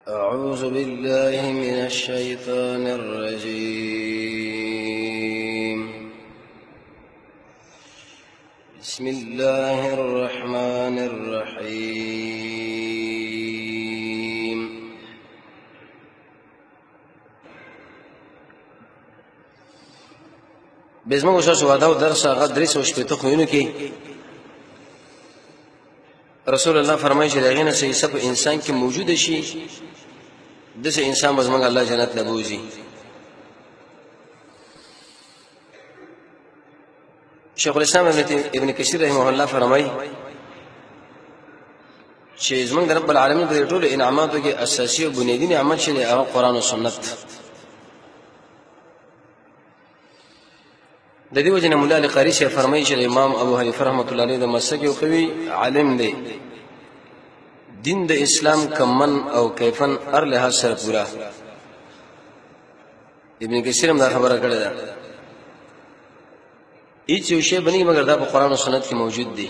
أعوذ بالله من الشيطان الرجيم. بسم الله الرحمن الرحيم. بزمو اوس وعده او درس هغه درې سو شپېته خوینو کې رسول الله فرمایي چې دغه نه سه په انسان کې موجود شي، دغه انسان به زمونږ الله جنت لبوزي. شیخ الاسلام ابن کثیر رحمه الله فرمایي چې زمونږ د رب العالمین په ټولو انعاماتو کې اساسي او بنیادی نعمت چې هغه قرآن او سنت. د دې وجه نه مولا علی قاری شیخ فرمایي چې امام ابو حنیفه رحمۃ الله علیه د مسلک یو قوي عالم دی، دین د اسلام کمن او کیفن ار له سره پورا. ابن کثیر هم دا خبره کړې ده، هیڅ یو شی بنی مګر دا په قرآن او سنت کې موجود دی،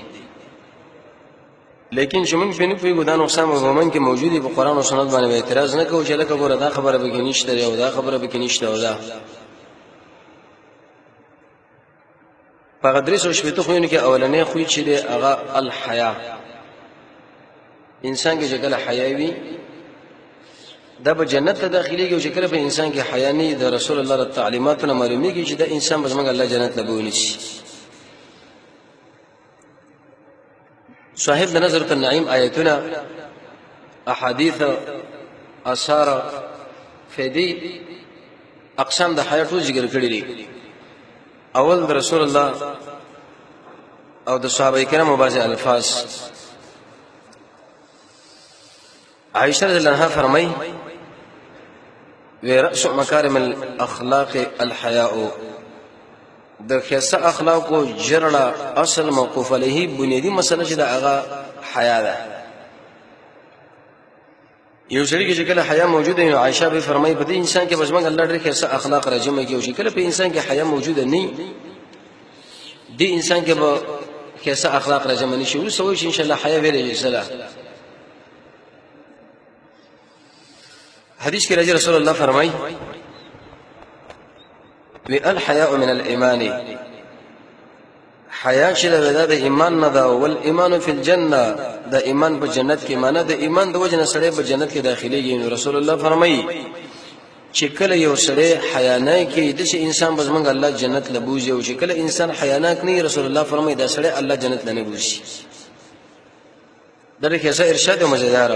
لیکن چې موږ په نه پوهیږو دا نقصان په موږ کې موجود دی، په قرآن او سنت باندې اعتراض نه کوو چې لکه ګوره دا خبره به کې نشته او دا خبره به کې نشته. او دا په درې سو شپېته خویونو کې اولنې خوی چې دی هغه الحیا. انسان کې چې کله حیا وي دا په جنت ته داخليږي، او چې کله په انسان کې حیا نه، د رسول الله د تعلیماتو نه معلومیږي چې دا انسان به زموږ الله جنت ته بونی شي. صاحب د نظر النعیم آیتونه، احادیث، آثار، فیدی، اقسام د حیا ټول ذکر کړی دي. اول د رسول الله او د صحابه کرامو بعض الفاظ. عائشہ رضی الله عنها فرمای وی رأس مکارم الاخلاق الحیاء، د خیسه اخلاقو جرړه اصل موقوف علیه بنیادی مسله چې د هغه حیا ده. یو سړي کې چې کله حیا موجوده وي، عائشہ به فرمایي په دې انسان کې بس موږ الله ډېر خیسه اخلاق راجمع کیو، چې کله په انسان کې حیا موجوده نه، دې انسان کې به خیسه اخلاق راجمع نشي. ورسوي چې ان شاء الله حیا ویلې سره حدیث کې راځي رسول الله فرمایي وی الحیاء من الايمان، حیا چې دا د ایمان نه ده، ول ایمان فی الجنه، د ایمان په جنت کې، معنی د ایمان د وجه نه سړی په جنت کې داخليږي. نو رسول الله فرمایي چې کله یو سړی حیا نه کوي د انسان بس موږ الله جنت لبوزي، او چې کله انسان حیا نه کوي رسول الله فرمایي دا سړی الله جنت لنه بوزي. دغه کیسه ارشاد او مزیدار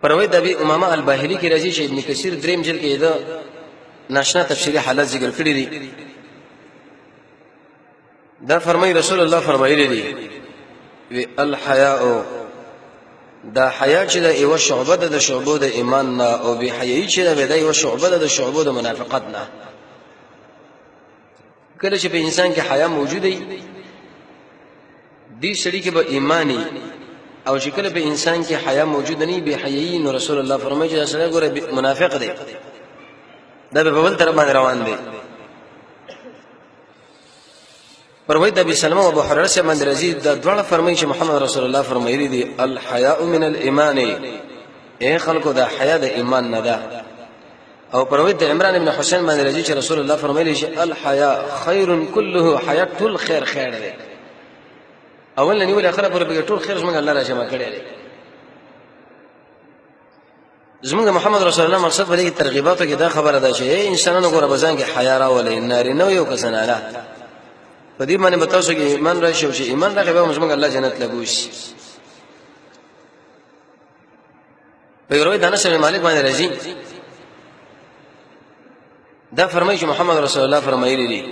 پروي د ابي امامه الباهلي کې راځي چې ابن کثیر دریم جلد کې دا ناشنا تفسیری حالت ذکر کړی دی. دا فرمایي رسول الله فرمایلی دی وی الحیاء، دا حیا چې د یو شعبه ده د شعبو د ایمان نه، او بی حیايي چې ده د یو شعبه ده د شعبو د منافقت نه. کله چې په انسان کې حیا موجوده وي دې سړي کې به ایمانی، او چې کله په انسان کې حیا موجوده نه، بی حیايي، نو رسول الله فرمایي چې سړی ګوره منافق دی، دا به بل طرف باندې روان دی. پروي د ابي سلمہ او ابو هريره سره باندې راځي، دا دواړه فرمایي چې محمد رسول الله فرمایلی دي الحیاء من الايمان، اے خلکو دا حیا د ایمان نه ده. او پروي د عمران ابن حسین باندې راځي چې رسول الله فرمایلی چې الحیاء خیر كله، حیا ټول خیر خیر دی، اول نه نیول اخره پورې ټول خیر زموږ الله را جمع کړی دی. زموږ محمد رسول الله مقصد په دې ترغیباتو کې دا خبره ده چې انسانانو ګوره بزان کې حیا راولې، ناری نو یو کسان نه په دې باندې به تاسو کې ایمان راشي، او چې ایمان راغی به موږ الله جنت لګوشي. په یو روایت انس بن مالک باندې راځي، دا فرمایي چې محمد رسول الله فرمایلی دي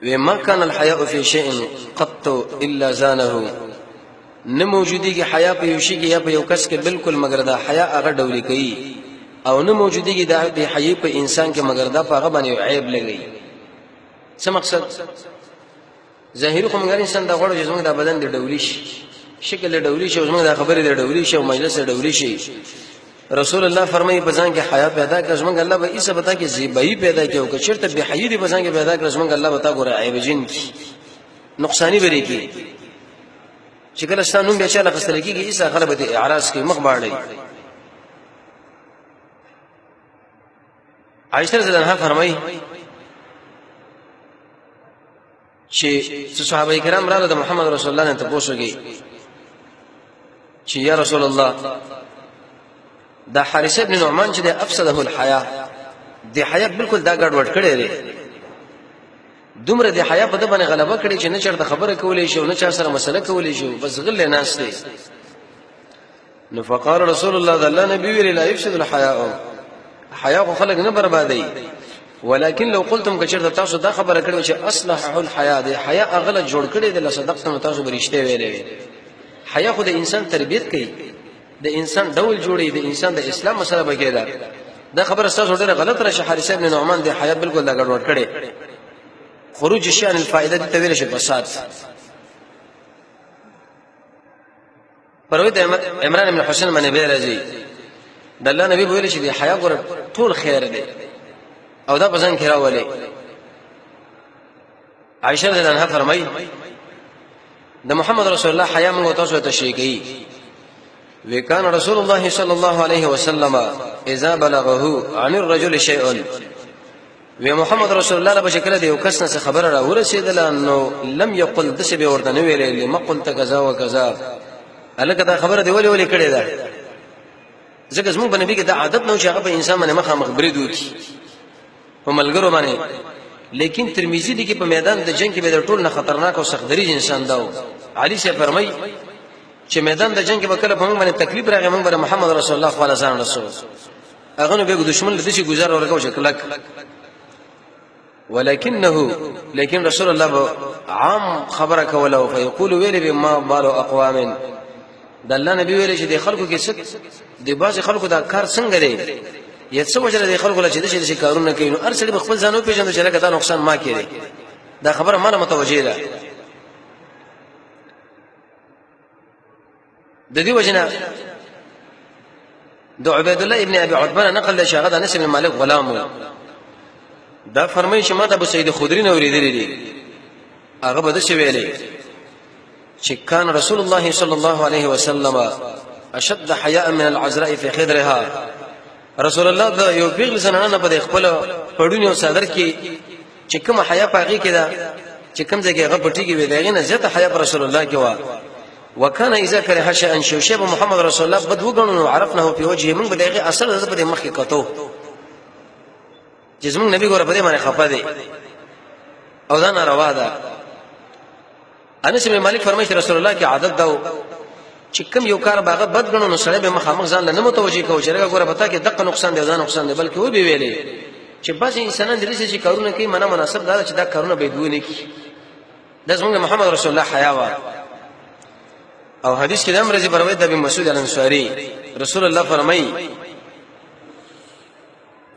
وی ما كان الحياء في شيء قط الا زانه، نه موجودی کې حیا په یو شي کې یا په یو کس کې بالکل، مګر دا حیا هغه ډولې کوي، او نه موجودی کې دا به حیا په انسان کې مګر دا په هغه باندې عیب لګي. څه مقصد؟ ظاهر خو موږ انسان دا غواړو چې زموږ د بدن د ډولې شي، شکل د ډولې شي، زموږ د خبرې د ډولې شي، او مجلس د ډولې شي. رسول الله فرمایي په ځان کې حیا پیدا کړ، زموږ الله به ایسه پتا کې زیبایي پیدا کړي، او که چیرته به حیا دې په ځان کې پیدا کړ، زموږ الله به تا ګوره عیب جن کی نقصانی بری کی. چې کله ستاسو نوم بیا چاله خستل کېږي، ایسا خلک به اعراض کوي، مخ باړي. عائشہ رضی الله عنها فرمایي چې صحابه کرام راغله د محمد رسول الله نه تاسو کې چې یا رسول الله، دا حارث ابن نعمان چې د افسده الحیا، د حیا بالکل دا ګډوډ کړی دی، دومره د حیا په د باندې غلبه کړی چې نه چرته خبره کولای شي او نه چا سره مسله کولای شي، بس غل نه ناشته. نو فقال رسول الله، د الله نبی ویل، لا يفسد الحياء، حیا خو خلک نه بربادي، ولكن لو قلتم، کچرته تاسو دا خبره کړې چې اصلح الحياء، دی حیا اغله جوړ کړي د صدقتم، تاسو برشته ویلې. حیا خو د انسان تربیت کوي، د انسان ډول جوړي، د انسان د اسلام مسله بګی ده. دا خبره تاسو ډیره غلط راشه، حارث ابن نعمان د حیا بالکل دا ګډوډ کړي. خروج شان الفائده ته ویل شي فساد. پروي د عمران بن حسین باندې به راځي، د الله نبی ویل چې د حیا ګور ټول خیر دی او دا پسند کړه ولې. عائشہ رضی الله عنها فرمایي، د محمد رسول الله حیا موږ تاسو ته تشریح کوي. وکان رسول الله صلی الله علیه وسلم اذا بلغه عن الرجل شيء، وی محمد رسول الله به شکل دی یو کس نه خبره را ورسېدله نو لم یقل، دسه به ورته نه ویلې لما قلت کذا وکذا، الکه دا خبره دی ولې ولې کړې ده؟ ځکه زموږ په نبی کې دا عادت نه و چې هغه په انسان باندې مخامخ برید وکړي په ملګرو باندې. لیکن ترمذی دی کې په میدان د جنگ کې به د ټول نه خطرناک او سخت دریځ انسان داو. علي شه فرمای چې میدان د جنگ کې به کله په موږ باندې تکلیف راغی، موږ به محمد رسول الله خپل ځان رسول هغه نو به دشمن له دې گزار ورکاو چې کلک. ولكنه، لیکن رسول الله عام خبره کوله او فیقول، ویل به ما بال اقوام. د الله نبی ویل چې د خلکو کې څه د بعض خلکو دا کار څنګه دی، یا څه وجه د خلکو له چې د شي کارونه کوي؟ نو ارسل به خپل ځانو پیژندل چې لکه دا نقصان ما کړي، دا خبره ما نه متوجه ده. د دې وجنه د عبید الله ابن ابي عتبه نقل د شاغد انس بن مالک غلام، دا فرمایي چې ما د ابو سعید خدری نه اوریدلی دي، هغه به د څه ویلې چې کان رسول الله صلی الله علیه وسلم اشد حیاء من العذراء في خدرها. رسول الله د یو پیغل زنانه په خپل پړونی او صدر کې چې کوم حیا پاغي کې ده، چې کوم ځای کې هغه پټیږي، وي دغه نه زیاته حیا پر رسول الله کې وا. وکانه اذا كره شيئا، شو شی محمد رسول الله بد وګڼو، عرفناه په وجهه، موږ به دغه اثر د په مخ کې کتو چې زموږ نبی ګوره په دې باندې خپه دی او دا ناروا ده. انس بن مالک فرمایي چې رسول الله کې عادت داو چې کوم یو کار باغه بد غنو نو سړی به مخامخ ځان نه متوجي کوي چې راګه ګوره پتا کې دغه نقصان دی، ځان نقصان دی، بلکې و به ویلې چې بعض انسانان د لسی چې کارونه کوي، منه مناسب دا چې دا کارونه به دوی نه کوي. دا زموږ محمد رسول الله حیا وا. او حدیث کې د امر زی پروي د ابي مسعود الانصاري، رسول الله فرمایي،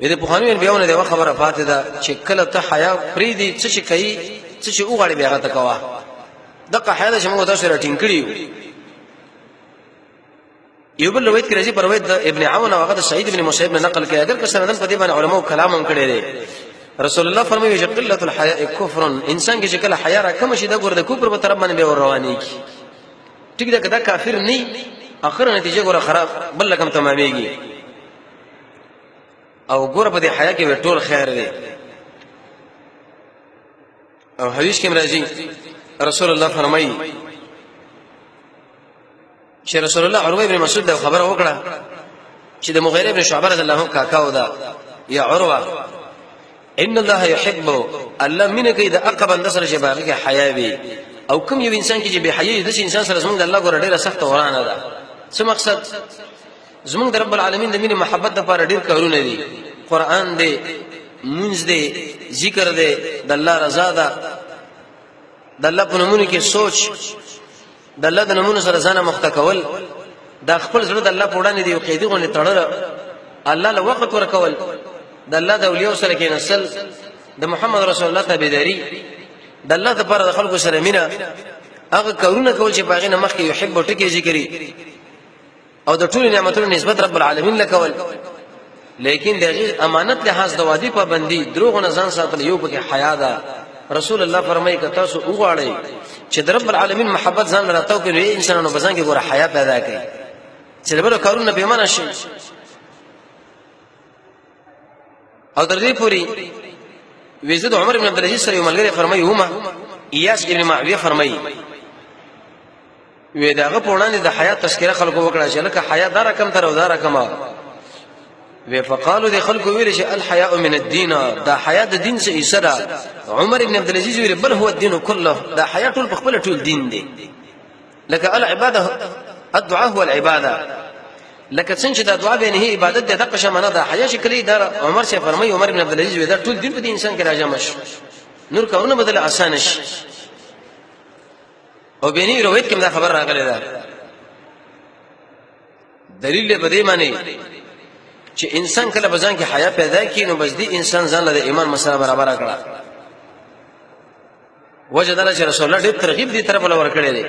وې د پوهانو انبیاونه د خبره پاتې ده چې کله ته حیا پری دی، څه چې کوي، څه چې وغواړي بیا غته کوا. دغه حیا چې موږ تاسو راټینګ کړی. یو بل روایت کې راځي پر روایت د ابن عون او هغه د سعید ابن مسیب نه نقل کړي، اگر که سندن په دې باندې علماو کلام هم کړی دی. رسول الله فرمایي چې قله الحیاء کفر، انسان کې چې کله حیا را کم شي، دا ګور د کفر په طرف باندې به ور رواني کی. ټیک ده، کدا کافر نه، اخر نتیجه ګوره خراب بل کم تمامېږي. او ګوره په دې حیا کې ټول خیر دی. او حدیث کې راځي، رسول الله فرمایي چې رسول الله عروه ابن مسعود دا خبره وکړه چې د مغیره ابن شعبه رضی الله عنه کاکاو ده، یا عروه ان الله يحب، الله مینه کوي د اقا بنده سره چې باغی کې حیا وي، او کوم یو انسان کې چې به حیا د انسان سره زمونږ د الله ګور ډیره سخت ورانه ده. څه مقصد؟ زمونږ د رب العالمین د مینې محبت لپاره ډیر کارونه دي، قران دی، مونږ دی، ذکر دی، د الله رضا ده، د الله په نومونو کې سوچ، د الله د نومونو سره ځان مخته کول، دا خپل زړه د الله په وړاندې دی یو قیدی غونې تړل، الله له وخت ورکول، د الله د اولیاء سره کې نسل، د محمد رسول الله تابعداري، د الله لپاره د خلکو سره مینا، هغه کارونه کول چې باغې نه مخکې يحب ټکی ذکرې، او د ټولو نعمتونو نسبت رب العالمین لکول. لیکن دغه امانت لحاظ د وادي پابندي، دروغ نه ځان ساتل، یو پکې حیا ده. رسول الله فرمایي که تاسو وغواړئ چې د رب العالمین محبت ځان راتاو کړي انسانانو بزن کې ګوره حیا پیدا کړي چې د بل کارونه به منع شي. او تر دې پوري وزید عمر بن عبد العزيز سره یو ملګری فرمایي هما ایاس ابن معاویه فرمایي وې داغه په وړاندې د حیا تذکرہ خلکو وکړه چې لکه حیا دا رقم تر او دا رقم وی فقالو د خلکو ویل چې الحیاء من الدین، دا حیا د دین څخه حصہ ده. عمر ابن عبد العزيز ویل بل هو الدين كله، دا حیا ټول په خپل ټول دین دی. لکه العباده الدعاء هو العباده، لکه څنګه چې دا دعا به نه عبادت ده، دغه شمنه ده حیا شکلې دا عمر شه فرمایي عمر ابن عبد العزيز وی دا ټول دین په دې انسان کې راجم شي، نور کارونه بدل اسان شي. او بینی روایت کې دا خبر راغلی ده. دلیل په دې معنی چې انسان کله بزان کې حیا پیدا کړي نو بس دې انسان ځان له ایمان مسله برابر کړه. وجه دا چې رسول الله ډېر ترغیب دې طرف له ورکړی دی.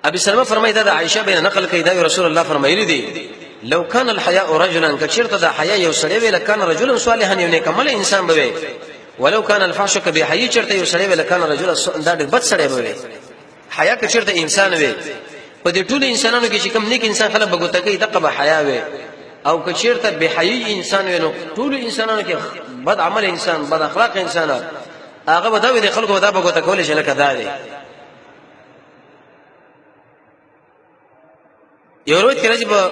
ابي سلمہ فرمایي دا د عائشه بن نقل کوي، دا رسول الله فرمایلی دی لو كان الحياء رجلا، کچرته د حیا یو سړی وی لکان رجلا صالحا، یو نیکمل انسان به وی. ولو كان الفحش کبه حیا چرته یو سړی وی لکان رجلا دا ډېر بد سړی به وی. حیا کچرته انسان وی په دې ټول انسانانو کې چې کوم نیک انسان خلک بګوته کوي دغه به حیا وي، او کچیرته به حیا انسان وي نو ټول انسانانو کې بد عمل انسان بد اخلاق انسان هغه به دا وي د خلکو دا بګوته کول شي لکه دا دی. یو روایت کې راځي په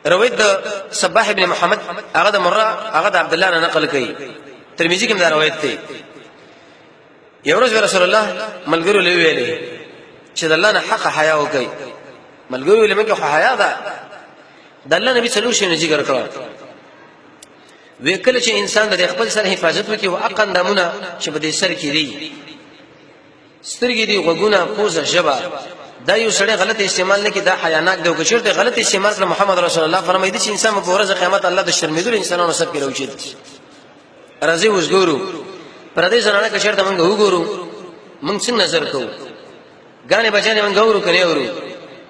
روایت د صباح ابن محمد هغه د مره هغه د عبد الله نه نقل کړي، ترمذی کې دا روایت دی. یو ورځ رسول الله ملګرو له ویلې چې د الله نه حق حیا وکړي. ملګرو له مکه خو حیا ده، د الله نبی څلور شی ذکر کړه. وکله چې انسان د خپل سر حفاظت وکړي او اقن دمونه چې په دې سر کې دي، سترګې دي، غوږونه، پوزه، ژبه، دا یو سړی غلط استعمال نه کی دا حیاناک دی. او چیرته غلط استعمال کړ محمد رسول الله فرمایي چې انسان په ورځ قیامت الله د شرمېدلو انسانانو سب کې راوچت. راځي اوس ګورو پر دې زنانه که چیرته مونږ وګورو مونږ څنګه نظر کوو، غانې بچانه مونږ ورو کنه ورو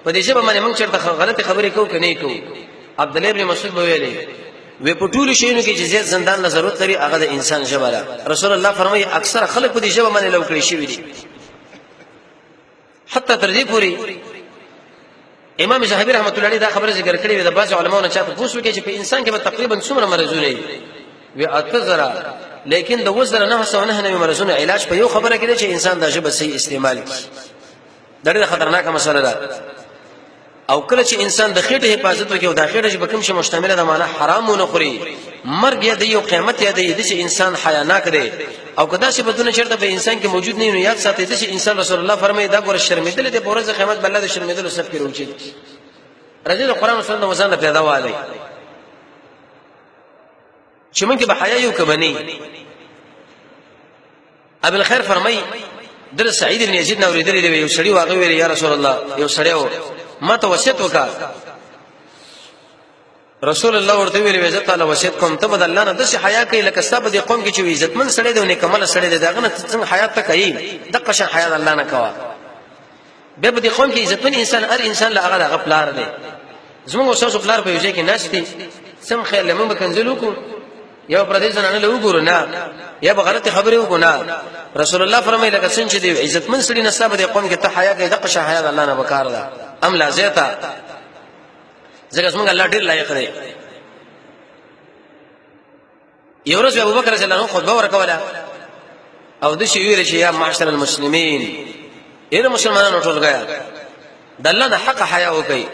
په دې ژبه باندې مونږ چیرته غلطه خبرې کوو کنه کوو. عبد الله ابن مسعود به ویلي وی په ټولو شیانو کې چې زیات زندان له ضرورت لري هغه د انسان ژبه ده. رسول الله فرمایي اکثر خلک په دې ژبه باندې لو کړی شوی دي. حتی تر دې پوري امام زهبي رحمت الله علیه دا خبره ذکر کړې وي د بعض علماونو چاته پوښتنه کوي چې په انسان کې به تقریبا څومره مرزونه وي، وی 8000، لیکن د 9999 مرزونو علاج په یو خبره کې دی چې انسان د ژبه صحیح استعمال کړي. دا ډېره خطرناکه مسله ده. او کله چې انسان د خېټې حفاظت وکړي او د خېټې چې په کوم شي مشتمله ده معنی حرام ونه خوري، مرګ یې دی او قیامت یې دی چې انسان حیاناک دی. او کدا چې بدونه چیرته په انسان کې موجود نه نو یاد ساتي چې انسان رسول الله فرمایي دا ګور شرمېدل دی په ورځ قیامت بل د شرمېدل صف کې راوچي. راځي د قرآن او سنت وزن پیدا والي چې موږ به حیا یو کبني. ابو الخير فرمای در سعید بن یزید نو ریدلې دی یو سړی واغې ویل یا رسول الله یو سړی و ما ته وصیت وکړه. رسول الله ورته ویل وی زه تعالی وصیت کوم ته بد الله نه د حیا کوي لکه ستا په دې قوم کې چې عزتمن سړی دی او نیکمل سړی دی داغه نه څنګه حیا ته کوي دغه شان حیا الله نه کوه. بیا په دې قوم کې عزتمن انسان هر انسان له هغه دغه پلار دی. زموږ اوسه پلار په یو ځای کې ناشتي سم خیال له موږ کنځل وکړو یا پر دې زنانه له وګورو نه یا به غلطه خبرې وکړو نه. رسول الله فرمایي لکه څنګه چې دی عزتمن سړي نه سبب دی قوم کې ته حیا کوي دغه شان حیا الله نه وکړه ده ام لا زیتا ځکه زموږ الله ډیر لایق دی. یو ورځ ابو بکر رضی الله عنه خطبه ورکوله او د شی ویل چې یا معاشر المسلمین اے مسلمانانو ټول غیا د الله نه حق حیا وکي.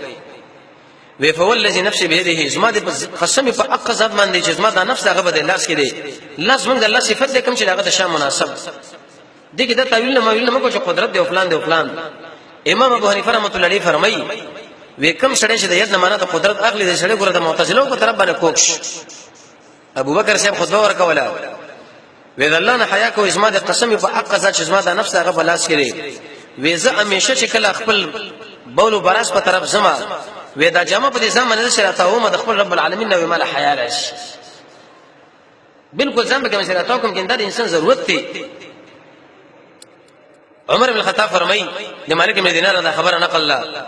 وی فوالذي نفسي بيده زما د قسم په حق ذات باندې چې زما د نفس هغه به لاس کې دی. لاس موږ د الله صفت دی کوم چې هغه د شان مناسب دي کې دا تعویل نه ماویل نه مکو چې قدرت دی او فلان دی او فلان. امام ابو حنیفه رحمۃ الله علیه فرمایي وی کوم سړی چې د ید نه معنا د قدرت اخلي د سړی ګره د معتزله په طرف باندې کوکش. ابو بکر صاحب خطبه ورکوله وی د الله نه حیا کوي زما د قسم په حق ذات چې زما د نفس هغه په لاس کې دی. وی زه همیشه چې کله خپل بول او براس په طرف زما وی دا جامه په دې ځان باندې سره تا ومه د خپل رب العالمین نو مال حیا راشي. بالکل ځان به کوم سره تا کوم کې دا د انسان ضرورت دی. عمر بن الخطاب فرمایي د مالک بن دینار دا خبره نقل لا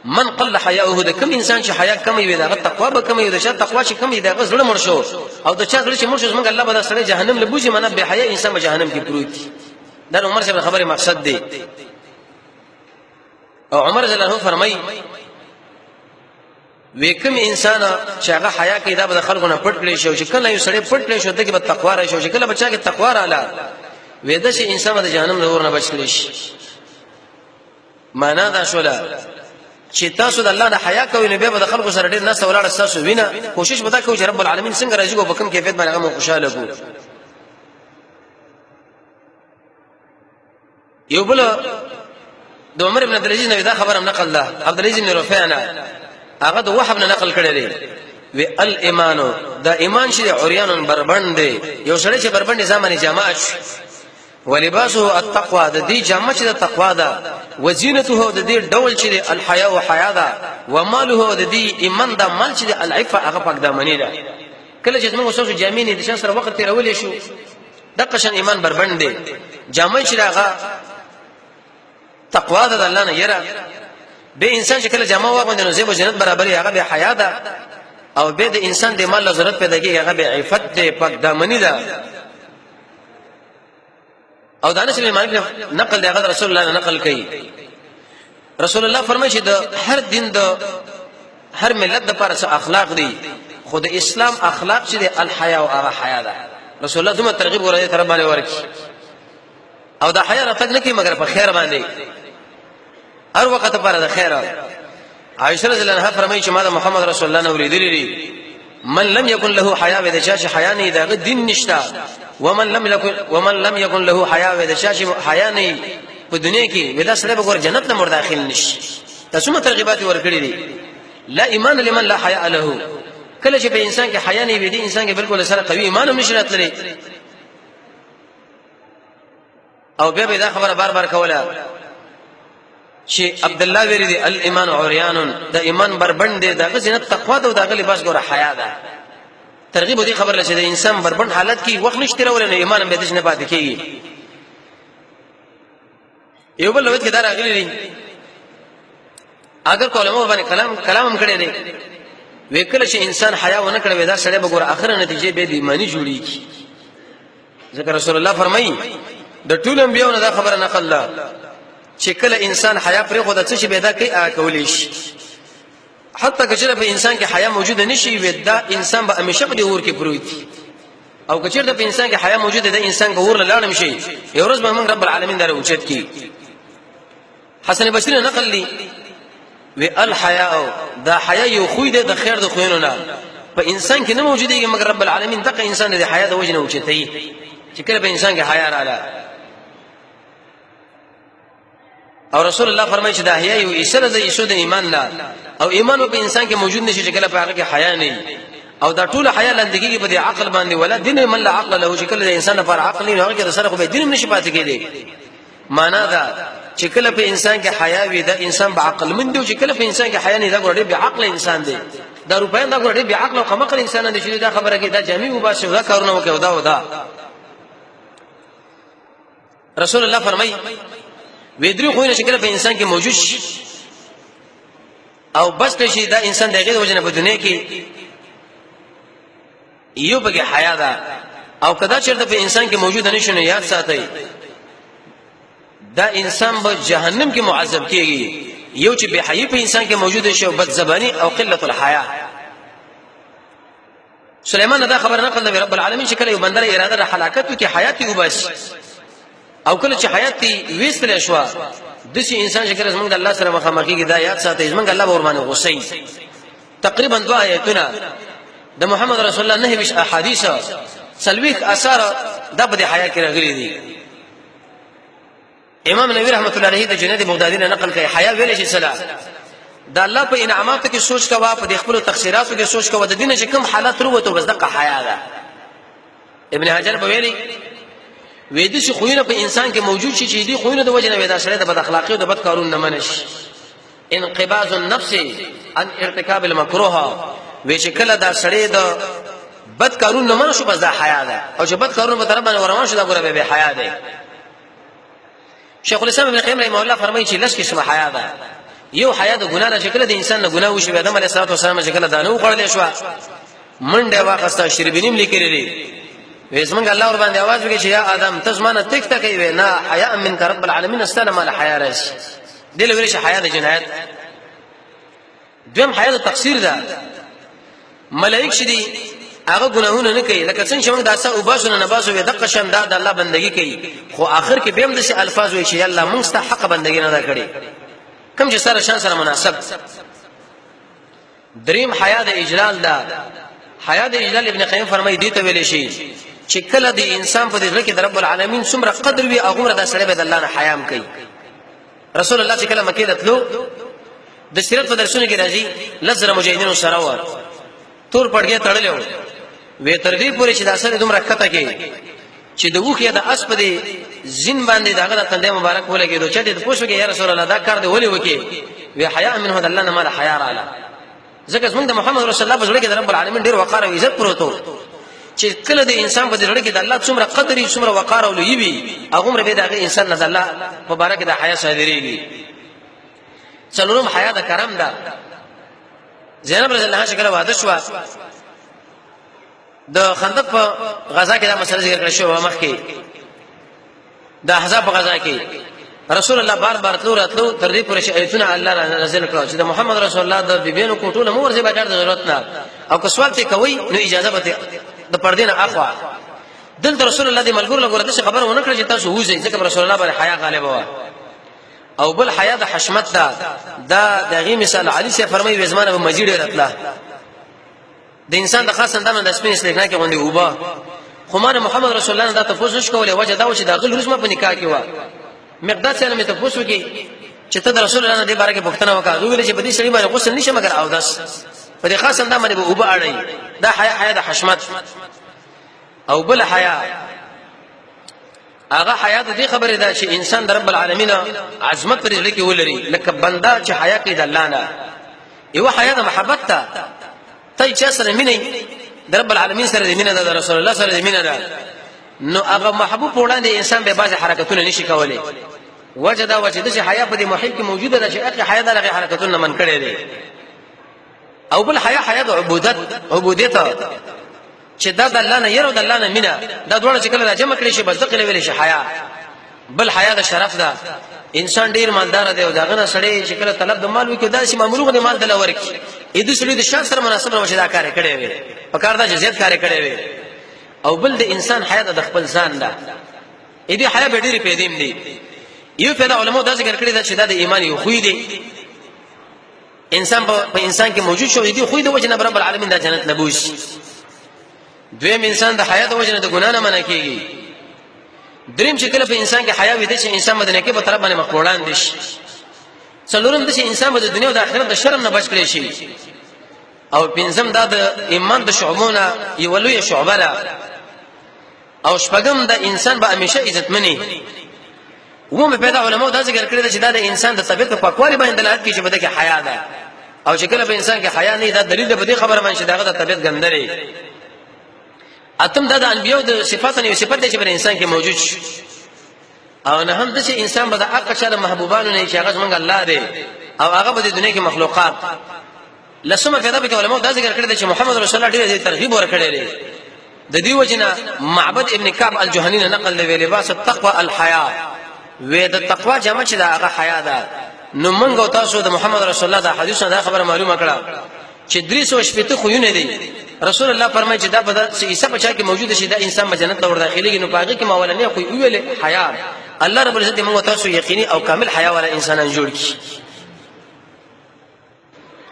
من قل حیاؤه، د کوم انسان چې حیا کم وي دغه تقوا به کم وي، د چا تقوا چې کم وي دغه زړه مړ شو، او د چا زړه چې مړ شو زمونږ الله به دا سړی جهنم له بوزي، منه به حیا انسان به جهنم کې پروت دی. دا عمر صاحب خبره مقصد دی. او عمر رضی الله عنه فرمایي وکم انسان چې هغه حیا کوي دا به خلکو نه پټ کړي شي، چې کله یو سړی پټ کړي شو دغه به تقوا راشي، چې کله بچا کې تقوا رااله وې د شي انسان به جهنم له اور نه بچ کړي شي. معنا دا شوله چې تاسو د الله د حیا کوئ نو بیا به د خلکو سره ډېر ناست ولاړ تاسو وینه کوشش به دا کوئ چې رب العالمین څنګه راضي کو په کوم کیفیت باندې هغه خوشاله کو. یو بل د عمر ابن عبد العزيز نه دا خبره نقل ده، عبد العزيز بن رفيع نه هغه د وهب نه نقل کړی دی، وی الايمان دا ایمان چې عريان بربند دی، یو سړی چې بربند زمانه جماعت ولباسه التقوى، د دې جامه چې د تقوا ده، وزینته د دې ډول چې الحیا او حیا ده، وماله د دې ایمان د مال چې العفه هغه پاک دامنی ده. کله چې موږ اوسو جامې نه د شان سره وخت تیرولې شو، د قشن ایمان بربند دی، جامه چې هغه تقوا ده د الله نه یره، به انسان چې کله جامه واغوندي نو زیب جنت برابرې هغه به حیا ده، او به د انسان د مال له ضرورت پیدا کیږي هغه به عفت ده، پاک دامنی ده. او دانش بن مالک نقل دی، هغه رسول الله نقل کوي، رسول الله فرمایي چې د هر دین د هر ملت د پاره څه اخلاق دي، خو د اسلام اخلاق چې د الحیا او هغه حیا ده. رسول الله دومره ترغیب ورته تر باندې ورکی، او د حیا راتګ نه کوي مګر په خیر باندې، هر وخت لپاره د خیر. عائشه رضی الله عنها فرمایي چې ما د محمد رسول الله نه ورېدلې دي، من لم يكن له حیا و د چا چې حیا نه دغه دین نشتا، ومن لم يكن له حیا و د چا چې حیا نه په دنیا کې ودا سره به ګور جنت له مر داخل نشي. تاسو مو ترغیبات ورکړي دي، لا ایمان لمن لا حیا له، کله چې په انسان کې حیا نه وي دي انسان کې بالکل سره قوي ایمان هم نشي راتللی. او بیا به دا خبره بار بار کوله چې عبد الله ویری دی الايمان عريان، د ایمان بربند دی، دغه زینت تقوا ده، دغه لباس ګوره حیا ده. ترغیب دې خبر لشه د انسان بربند حالت کې وخت نشته راول نه ایمان به دې نه پاتې کیږي. یو بل لوت کې دا راغلي دي، اگر علماء باندې کلام هم کړی دی، وکړه چې انسان حیا ونه کړي دا سړی به ګوره اخره نتیجه به دی معنی جوړیږي. ځکه رسول الله فرمایي د ټول انبیانو دا خبره نقل ده چې کله انسان حیا پرې خو د څه شي پیدا کوي هغه کولی شي، حتی که چېرته په انسان کې حیا موجوده نشي وي دا انسان به همیشه په دې اور کې پروت وي، او که چېرته په انسان کې حیا موجوده ده انسان که اور له لاړم شي یو ورځ به موږ رب العالمین در اوچت کی. حسن بصری نقل لی وی الحیاء، دا حیا یو خوی ده د خیر د خوینو نه په انسان کې نه موجودیږي مګر رب العالمین دغه انسان د حیا د وجې نه اوچتوي چې کله په انسان کې حیا رااله. او رسول الله فرمایي چې دا حیا یو ایسره د ایسو د ایمان نه، او ایمان په انسان کې موجود نشي چې کله په هغه کې حیا نه، او دا ټول حیا لاندې په دې عقل باندې، ولا دین من لا عقل له، چې کله د انسان لپاره عقل نه هغه کې سره خو به دین نشي پاتې کېږي. معنا دا چې کله په انسان کې حیا وي دا انسان به عقل مند دی، چې کله په انسان کې حیا نه دا ګورې به عقل انسان دی، دا روپیا دا ګورې به عقل او قمقل انسان دی چې دا خبره کې دا جامع وباسي دا کارونه وکړي دا ودا. رسول الله فرمایي وې درې خو نه چې کله په انسان کې موجود شي او بس شي دا انسان دغه وجه نه په دنیا کې یو پکې حیا ده، او کدا چیرته په انسان کې موجود نه شونه یاد ساتي دا انسان به جهنم کې معذب کیږي. یو چې به حیا په انسان کې موجود شي او بد زبانی او قله الحیا. سليمان دا خبر نقل دی رب العالمین چې کله یو بندر اراده د هلاکت کې حیات وباسي، او کله چې حیات ویستل شو د شي انسان چې کله زمونږ د الله سره مخامخ کیږي دا یاد ساتي زمونږ الله به ورباندې غوسه. تقریبا دوا آیتونه د محمد رسول الله نه ویش احادیث سلويخ اثار د په حیا کې راغلي دي. امام نووي رحمت الله علیه د جنید بغدادي نه نقل کوي حیا ویل شي سلا د الله په انعاماتو کې سوچ کوا، په خپل تقصیراتو کې سوچ کوا، د دین چې کوم حالت وروته بس دغه حیا ده. ابن حجر په ویلي وې د شي خوونه په انسان کې موجود شي چې دې خوونه د وجه نه وې دا سره د بد اخلاقی او د بد کارونو نه منش انقباض النفس عن ارتکاب المکروه، وی چې کله دا سړی د بد کارونو نه منع شو بس دا حیا ده، او چې بد کارونو په طرف باندې روان شو دا ګوره به حیا ده. شیخ الاسلام ابن قیم رحمه الله فرمایي چې لس قسمه حیا ده، یو حیا د ګناه نه شکل د انسان نه ګناه وشي. آدم علیه السلام چې کله دانه وخوړل شو، منډه واخسته، شربینیم لیکلی دی، وې زمونږ الله ور باندې आवाज وکړي چې یا آدم، ته زمانه تک تک وې نه، حیا منک رب العالمین، استنه مال حیا راشي. دل ویل شي حیا د جنایت. دویم حیا د تقصیر ده. ملائک چې دي هغه ګناهونه نه کوي، لکه څنګه چې موږ داسه او باسو نه باسو وي، دغه شان دا د الله بندگی کوي، خو آخر کې به هم د الفاظ وي چې الله موږ ته حق بندگی نه کړي، کوم چې سره شان سره مناسب. دریم حیا د اجلال ده. حیا د اجلال ابن قیم فرمایي، دی ته ویل شي چې کله د انسان په دې کې د رب العالمین څومره قدر وي، هغه د سره به د الله نه حیام کوي. رسول الله چې کله مکه ته تلو، د سیرت په درسونو کې راځي، لزر مجاهدینو سره و تور پړګې تړلې و، وې تر دې پورې چې د اثر دومره کته کې چې د وخت د اس په دې زین باندې داغه د تندې مبارک ولګېدو، چې دې پوښتنه کې یا رسول الله، دا کار دې ولې وکي؟ وی حیا منه، د الله نه مال حیا رااله، ځکه زمونږ د محمد رسول الله په زړه کې د رب العالمین ډیر وقار او عزت پروت و، چې کله د انسان په زړه کې د الله څومره قدر، څومره وقار او لوی وي، هغه عمر به د انسان نه د الله مبارک د حیا صادرېږي. څلورم حیا د کرم ده. زینب رضی الله عنها شکل واده شو، د خندق په غزا کې دا مسله ذکر کړې شو مخکې، د احزاب په غزا کې رسول الله بار بار تلو راتلو، تر دې پورې چې ایتونه الله را نازل کړو چې د محمد رسول الله د بیبینو کوټو نه مور زی بغیر د ضرورت نه، او که سوال ته کوي نو اجازه به د پردې نه اخوا. دلته رسول الله د ملګرو له ګوره څه خبره ونه کړه چې تاسو وځئ، ځکه رسول الله باندې حیا غالب و. او بل حیا د حشمت ده. دا دغه مثال علي سي فرمایي، وزمانه به مزید راتله د انسان د خاص اندام د سپین سلیکنا کې غوندي وبا، خو ما محمد رسول الله دا تاسو نش کولای. وجه دا و چې دا غل رسمه په نکاح کې و، مقداد سره مې تاسو کې چې ته د رسول الله نه دې باره کې پوښتنه وکړه، ویل چې په دې سړي باندې غسل نشه مګر او داس په دې خاص اندام باندې به وبا اړي. دا حیا، حیا د حشمت. او بل حیا هغه حیا د دې خبرې ده چې انسان د رب العالمین عظمت پر ځل کې ولري، لکه بندا چې حیا کوي د الله نه. یو حیا د محبت ته، ته چې سره مینه د رب العالمین سره د مینه ده، د رسول الله سره د مینه ده، نو هغه محبوب په وړاندې انسان به بعض حرکتونه نشي کولای. وجه دا وجه د حیا په دې محیط کې موجوده ده چې هغه حیا دغه حرکتونه من کړي دي. او بل حیا، حیا د عبودت، عبودیت، چې دا د الله نه یره، د الله نه مینا، دا دواړه چې کله راجمع کړي شي، بس دغه ویل شي حیا. بل حیا د شرف ده. انسان ډیر مالدار دی او داغه نه سړی چې کله طلب د مال وکړي، داسې معمولو غو مال دل ورکی، اې د سړي د شان سره مناسب نه دا کار کړی وي، په کار دا چې زیات کار کړی وي. او بل د انسان حیا د خپل ځان ده. اې دې حیا به ډېری پیدیم دي. یو پیدا علماء دا ذکر کړی دا چې دا د ایمان یو خوې دی، انسان په انسان کې موجود شو، دي خوې د وجه نه رب العالمین دا جنت لبوس. دویم انسان د حیا د وجه نه د ګنا نه منع کیږي. دریم چې کله په انسان کې حیا وي، چې انسان مدنه کې په طرف باندې مخ وړاندې شي. څلورم د چې انسان به د دنیا او د آخرت د شرم نه بچ کړي شي. او پنځم دا د ایمان د شعبونه یو لوی شعبه ده. او شپږم د انسان به همیشه عزتمنی. ومه پیدا علماء دا ذکر کړی چې دا د انسان د طبیعت په پاکوالي باندې دلالت کوي چې بده کې حیا ده، او چې کله په انسان کې حیا نه، دا دلیل ده په دې خبره باندې چې داغه د طبیعت ګندري. اتم دا د انبیو د صفاتو یو صفت دی چې پر انسان کې موجود شي. او نه هم د چې انسان به د حق چا د محبوبانو نه چې هغه څنګه الله دی او هغه به د دنیا کې مخلوقات. لسمه پیدا به علماء دا ذکر کړی چې محمد رسول الله ډېر ترغیب ورکړی دی. د دې وجنه معبد ابن کعب الجهنی نه نقل دی، لباس التقوى الحیا، وې د تقوا جامه چې دا هغه حیا ده. نو موږ او تاسو د محمد رسول الله د حدیث نه خبره معلومه کړه چې 360 خوونه دي. رسول الله فرمایي چې دا په عیسی په چا کې موجود شي، دا انسان به جنت ته ور داخليږي. نو پاګه کې ماولنې خو ویلې حیا. الله رب العزت موږ تاسو یقیني او کامل حیا والا انسانان جوړ کړي.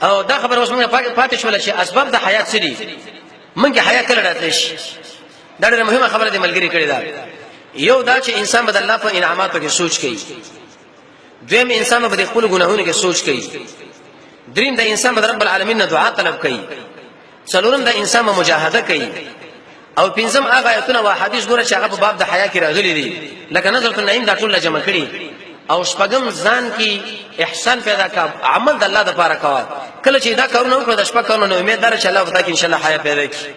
او دا خبره اوس موږ پاتې شول چې اسباب د حیات څه دي، موږ حیا کله راتلی شي؟ دا ډېره مهمه خبره دی ملګری کړې ده. یو دا چې انسان به د الله په انعاماتو کې سوچ کوي. دویم انسان به د خپل ګناهونو کې سوچ کوي. دریم د انسان به رب العالمین نه دعا طلب کوي. څلورم د انسان به مجاهده کوي. او پنځم هغه آیتونه او حدیث ګوره چې هغه په باب د حیا کې راغلي دي، لکه نظرت النعیم، دا ټول جمع کړي. او شپږم ځان کې احسان پیدا کا، عمل د الله د پاره کوا. کله چې دا کارونه وکړو، د شپږ کارونو امید دار چې الله تعالی کې ان شاء الله حیا پیدا کړي.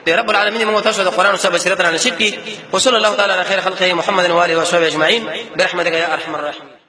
دی رب العالمین موږ تاسو د قران سره بصیرت را نصیب کړي. وصلی الله تعالی علی خیر خلقه محمد و آله و صحبه اجمعین برحمتک یا ارحم الراحمین.